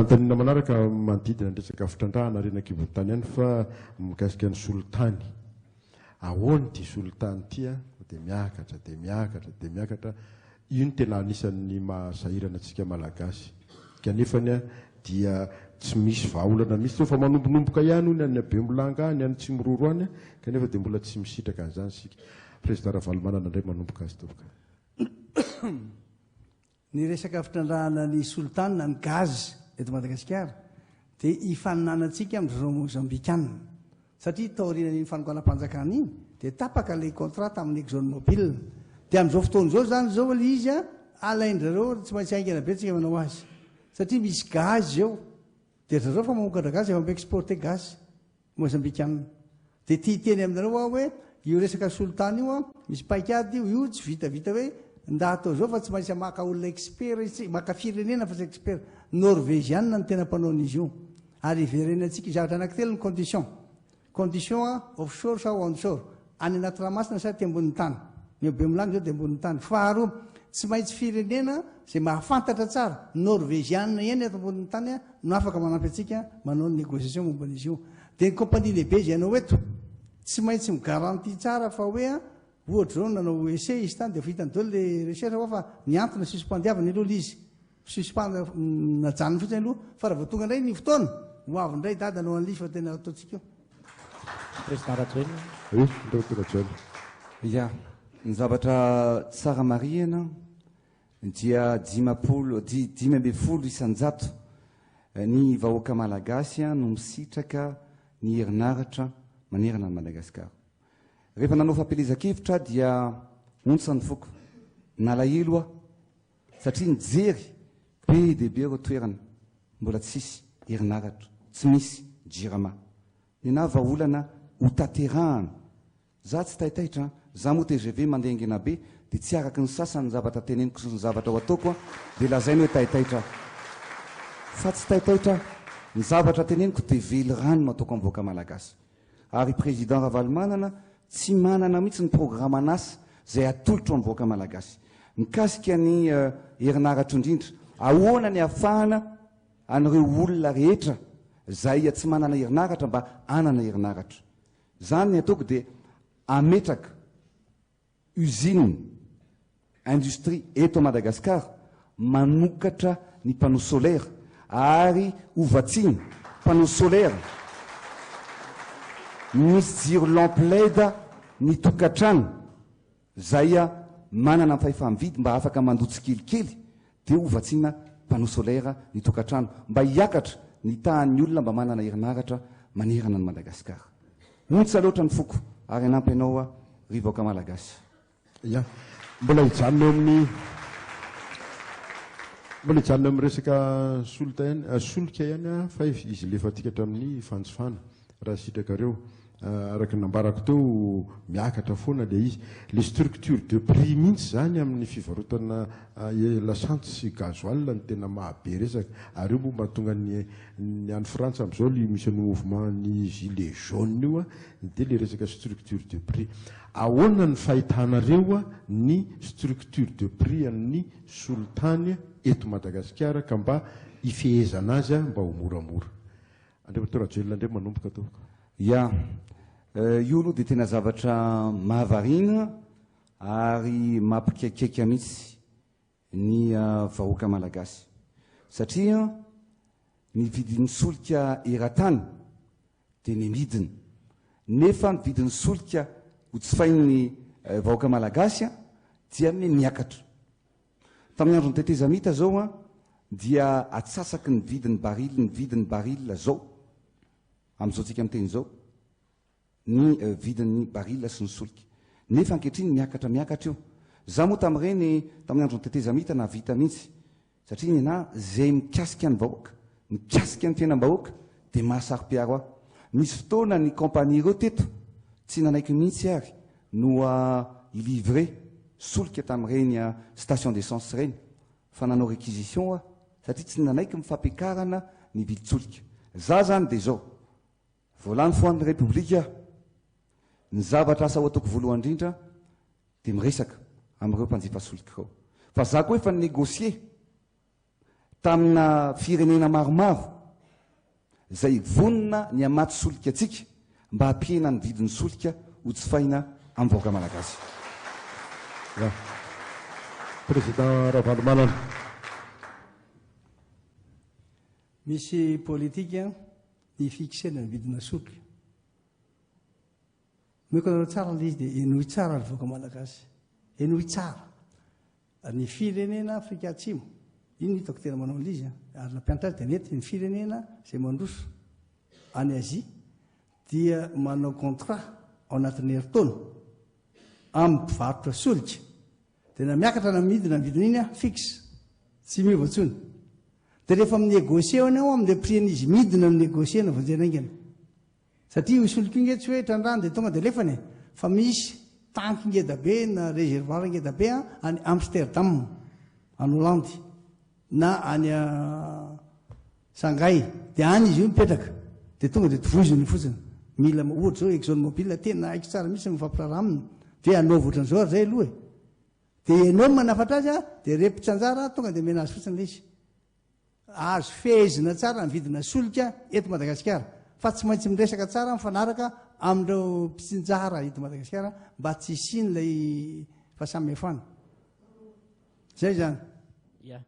Fanontaniana manaraka manodidina ny resaka fitrandrahana harena an-kibon'ny tany ihany fa mikasika ny solitany. Ahoana ity solitany ity an? Dia miakatra, dia miakatra, dia miakatra. Io no tena anisan'ny maha sahirana antsika Malagasy. Kanefany an, dia tsy misy vahaolana mihitsy teo fa manombonomboka ihany hono any Bemolanga any, any Tsimiroro any, kanefa dia mbola tsy misitraka an'izany isika. Président Ravalomanana indray manomboka azy tompoko. Ny resaka fitrandrahana ny solitany na ny gaz eto Madagasikara dia ifaninanantsika amin-dry zareo Mozambikana satria taorian'iny fanonganam-panjakana iny dia tapaka ilay contrat tamin'ny Exxon Mobil dia amin'izao fotoana izao izany izao ilay izy alain-dry zareo tsy maintsy haingana be tsika manao azy satria misy gaz eo dia ry zareo fa mamokatra gaz efa mi-exporter gaz. Mozambikanina. Dia te hiteny aminareo aho hoe io resaka solitany io an, misy paikady io, io tsy vitavita hoe nda atao izao fa tsy maintsy maka olona expert isika, maka firenena fa tsy expert. Norveziana no tena mpanao an'izy io. Ary hiverenantsika, zavatra anankitelo ny condition. Condition an, offshore sa onshore? Any anaty ranomasina sa aty ambonin'ny tany? Ny ao Bemolanga izao dia ambonin'ny tany. Faharoa, tsy maintsy firenena izay mahafantatra tsara, Norveziana ihany ato ambonin'ny tany no afaka manampy antsika manao ny négociation momba an'izy io. Dia ny compagnie lehibe izay hanao eto, tsy maintsy mi-garantie tsara fa hoe ohatra izao nanao essai izy tany dia efa hitany daholo ilay recherche hoa fa ny antony suspendiavany aloha ilay izy. Suspendre, najanony fotsiny aloha fa raha vao tonga indray ny fotoana, ho avy indray dada hanao an'ilay izy fa tena ataontsika io. Président Rajoelina. Oui, Andriamatoa Rajoelina. Ya, ny zavatra tsara marihana dia 50, 15% ny vahoaka malagasy no misitraka ny herinaratra manerana an'i Madagasikara. Rehefa nanao fampielezan-kevitra aho dia ontsa ny foko, nalahelo aho satria nijery be dia be ireo toerana mbola tsisy herinaratra, tsy misy jirama. Nenah vahaolana ho tanterahana. Za tsy taitaitra an, za moa tgv mandeha haingana be dia tsy araky ny sasany ny zavatra teneniko sy ny zavatra ho ataoko an, dia lazainy hoe taitaitra aho. Fa tsy taitaitra aho, ny zavatra teneniko dia velirano no ataoko amin'ny vahoaka malagasy. Ary Président Ravalomanana tsy manana mihitsy ny programan'asa izay atolotro amin'ny vahoaka malagasy. Mikasika ny herinaratra indrindra, ahoana ny ahafahana an'ireo olona rehetra izay tsy manana herinaratra mba hanana herinaratra. Izany ny ataoko dia ametraka usine, industrie eto Madagascar manokatra ny panneau solaire ary hovatsiana panneau solaire misy jiro lampe led ny tokantrano zay manana ny fahefa-mividy mba afaka mandoa tsikelikely dia hovatsiana panneau solaire ny tokantrano mba hiakatra ny tahan'ny olona mba manana herinaratra manerana an'i Madagascar. Ontsa loatra ny foko ary hanampy anao aho ry vahoaka Malagasy. Ya. Mbola hijanona eo amin'ny Mbola hijanona eo amin'ny resaka solita ihany, solika ihany aho fa izy lefantsika hatramin'ny fanjifana raha sitrakareo. Araka ny nambarako teo, miakatra foana ilay izy. Ilay structure de prix mihitsy izany amin'ny fivarotana lasantsy sy gasoil no tena maha be resaka. Ary io moa mahatonga ny ny any Frantsa amin'izao ilay misy an'io mouvement ny gilets jaunes io dia ilay resaka structure de prix. Ahoana ny fahitanareo ny structure de prix an'ny solitany eto Madagasikara ka mba hifehezana azy mba ho moramora? Andriamatoa Rajoelina indray manomboka tompoko. Ya, io aloha dia tena zavatra mahavariana ary mampikaikaika mihitsy ny vahoaka malagasy satria ny vidin'ny solika eran-tany dia ny midina nefa ny vidin'ny solika ho jifain'ny vahoaka malagasy dia miakatra. Tamin'ny andron'ny tetezamita zao dia atsasaky ny vidin'ny baril ny vidin'ny baril zao amin'izao tsika miteny izao ny vidin'ny baril sy ny solika. Nefa ankehitriny miakatra miakatra io. Za moa tamin'ireny tamin'ny andron'ny tetezamita nahavita mihitsy satria nenà zay mikasika ny vahoaka, mikasika ny fiainam-bahoaka dia mahasaro-piaro ahy. Nisy fotoana ny compagnie ireo teto tsy nanaiky mihitsy ary no hi-livrer solika tamin'ireny station d'essence ireny fa nanao réquisition aho satria tsy nanaiky ny fampiakarana ny vidin-tsolika. Za zany dia izao, vao lany filohan'ny Repoblika aho, ny zavatra asa ho ataoko voalohany indrindra dia miresaka amin'ireo mpanjifa solika ireo. Fa za koa efa ni-négocier. tamina firenena maromaro izay vonona ny hamatsy solika antsika mba hampihena ny vidin'ny solika ho jifaina amin'ny vahoaka malagasy. Ya. Président Ravalomanana. Misy politika ny fixena ny vidina solika. Omeko anareo tsara ilay izy dia henoy tsara ry vahoaka malagasy. Henoy tsara. Ny firenena Afrika Atsimo, iny no hitako tena manao an'ilay izy, ary nampianatra azy dia nety, ny firenena izay mandroso any Azia dia manao contrat ao anatin'ny herintaona amin'ny mpivarotra solika. Dia na miakatra na midina ny vidin'iny an, fixe, tsy miova intsony. Dia rehefa mi-négocier ianao amin'ilay prix-n'izy midina no négocier-na vonjena haingana. Satria io solika io nge tsy hoe trandrahany dia tonga dia alefany e! Fa misy tanky ngeda be na reservoir ngeda be any Amsterdam, any Holandy, na any Shanghai, dia any izy io mipetraka, dia tonga dia tovoiziny fotsiny. Mila, ohatra izao Exxon Mobil, tena haiko tsara mihitsy ny mifampiraharaha aminy, dia anaovy ohatran'izao ary zay aloha e! Dia ianao no manafatra azy an, dia repitra anjara, tonga dia omena azy fotsiny ilay izy. Azo fehezina tsara ny vidina solika eto Madagasikara fa tsy maintsy miresaka tsara mifanaraka amin'ireo mpitsinjara eto Madagasikara mba tsy hisian'ilay fahasamihafana. Zay zany. Ya.